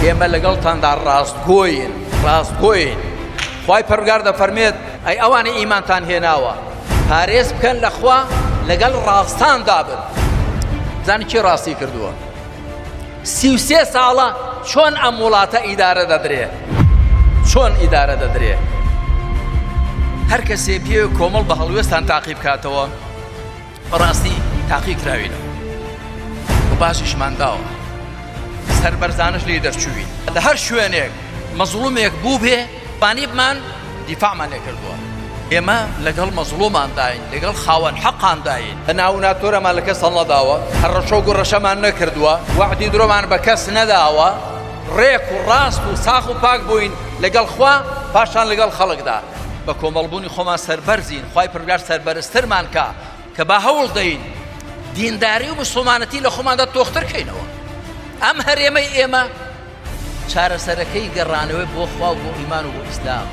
ئێمە لەگەڵتاندا ڕاستگۆین، ڕاستگۆین. خوای پەروەردگار دەفەرمێت، ئەی ئەوانەی ئیمانتان هێناوە، پارێز بکەن لە خوا لەگەڵ ڕاستاندا بن. بزانن کێ ڕاستی کردووە. 33 ساڵە چۆن ئەم وڵاتە ئیدارە دەدرێ؟ چۆن ئیدارە دەدرێ؟ هەر کەسێ پێ کۆمەڵ بە هەڵوێستان تاقی بکاتەوە، بەڕاستی تاقی کراوینەوە و باشیشمان داوە سەربەرزانەش لێی دەرچووین لە هەر شوێنێک مەزڵومێک بووبێ توانیبمان دیفاعمان لێ کردووە ئێمە لەگەڵ مەزڵومانداین لەگەڵ خاوەن حەقانداین بە ناو ناتۆرەمان لە کەس هەڵنەداوە هەڕەشە و گوڕەشەمان نەکردووە وەعدی درۆمان بە کەس نەداوە ڕێک و ڕاست و ساخ و پاک بووین لەگەڵ خوا پاشان لەگەڵ خەڵکدا بە کۆمەڵبوونی خۆمان سەربەرزین، خوای پەروەردگار سەربەرزترمان کا کە با هەوڵ دەین دینداری و مسوڵمانەتی لە خۆماندا تۆختر کەینەوە. ئەم هەرێمەی ئێمە چارەسەرەکەی گەڕانەوەی بۆ خوا و بۆ ئیمان و بۆ ئیسلام.